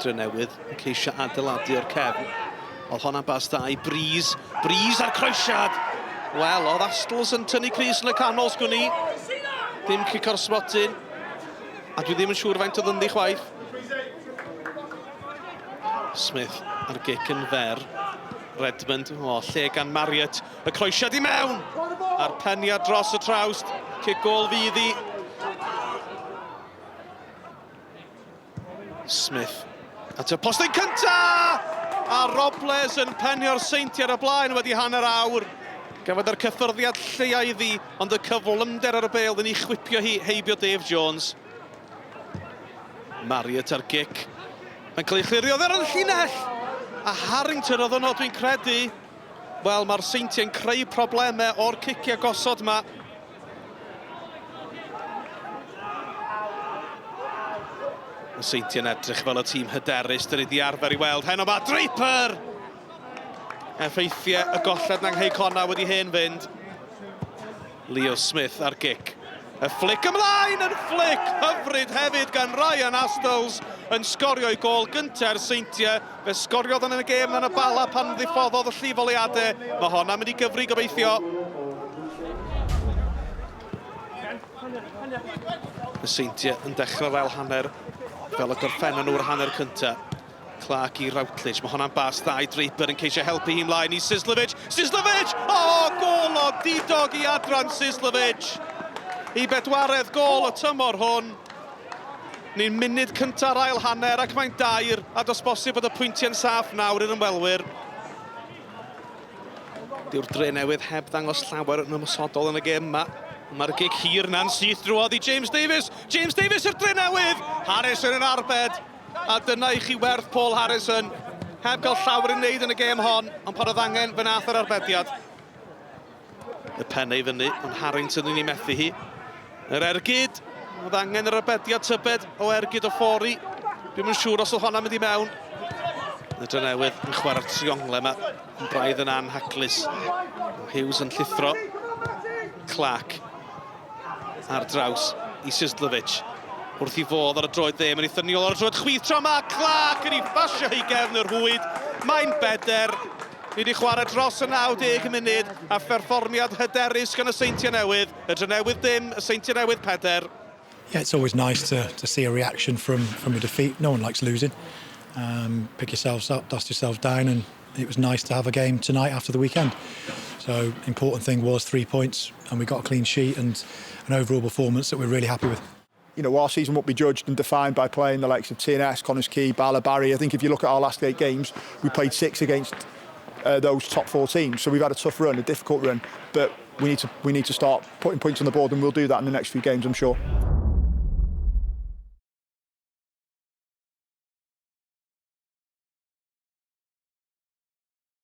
Drenewydd yn ceisio adeiladu o'r cefn. Oedd honna'n bas da i Breeze. Breeze a'r croesiad! Wel, oedd Astles yn tynnu crys yn y canol, sgwn i. Dim cic o'r smotyn. A dwi ddim yn siŵr faint oedd ynddi chwaith. Smith a'r gic yn fer. Redmond, o, lle gan Marriott. Y croesiad i mewn! A'r peniad dros y trawst. Cic gôl fydd i. Smith at y postyn cynta! A Robles yn penio'r Seintiau ar y blaen wedi hanner awr. Gafodd yr cyffyrddiad lleia iddi, ond y cyflymder ar y bêl yn ei chwipio hi heibio Dave Jones. Marriott ar gic. Mae'n cael ei chlirio oddi ar y llinell! A Harrington oedd yno, dwi'n credu. Wel, mae'r Seintiau'n creu problemau o'r ciciau gosod yma. Y Seintiau'n edrych fel y tîm hyderus dyn ni wedi arfer i weld heno 'ma. Draper! Effeithiau y golled yng Nghei Connah wedi hen fynd. Leo Smith ar gic. Y fflic ymlaen yn fflic hyfryd hefyd gan Ryan Astles yn sgorio ei gôl gynta'r Seintiau. Fe sgoriodd yn y gêm yn y Bala pan ddiffoddodd y llifoleuadau. Mae honna'n mynd i gyfri gobeithio. Y Seintiau yn dechrau'r ail hanner fel y gorffennon nhw'r hanner cyntaf. Clark i Routledge. Mae hwnna'n bas dda i Draper yn ceisio helpu hi ymlaen i Sislovic. Sislovic! O, oh, gôl o didog i adran Sislovic! I bedwaredd gôl y tymor hwn. Ni'n munud cynta'r ail hanner ac mae'n dair, a does bosib bod y pwyntiau'n saff nawr i'r ymwelwyr. Dyw'r dre newydd heb ddangos llawer yn ymosodol yn y gêm yma. Mae'r gic hir na'n syth drwodd i James Davies. James Davies i'r dre newydd! Harrison yn arbed. A dyna i chi werth Paul Harrison. Heb gael llawer i wneud yn y gêm hon, ond pan oedd angen, fe nath yr arbediad. Y pen ei fyny, ond Harrington yn ei methu hi. Yr ergyd, oedd angen yr arbediad tybed o ergyd o Ffori. Dwi'm yn siŵr os oedd hwnna'n mynd i mewn. Y Drenewydd yn chwarae'r triongle yma, yn braidd yn anhaclus. Hughes yn llithro. Clark ar draws i Sislovic. Wrth i fodd ar y droed dde, mae'n ei thyniol ar y droed chwith tro yma. Clark yn ei phasio hi gefn yr rhwyd. Mae'n beder. Ni wedi chwarae dros y 90 munud a pherfformiad hyderus gan y Seintiau Newydd. Y Drenewydd dim, y Seintiau Newydd peder. Yeah, it's always nice to, to see a reaction from, from a defeat. No one likes losing. Um, pick yourselves up, dust yourself down, and it was nice to have a game tonight after the weekend. So important thing was three points, and we got a clean sheet and an overall performance that we're really happy with. You know, our season won't be judged and defined by playing the likes of TNS, Connah's Quay, Bala, Barry. I think if you look at our last eight games, we played six against uh, those top four teams. So we've had a tough run, a difficult run, but we need to we need to start putting points on the board, and we'll do that in the next few games, I'm sure.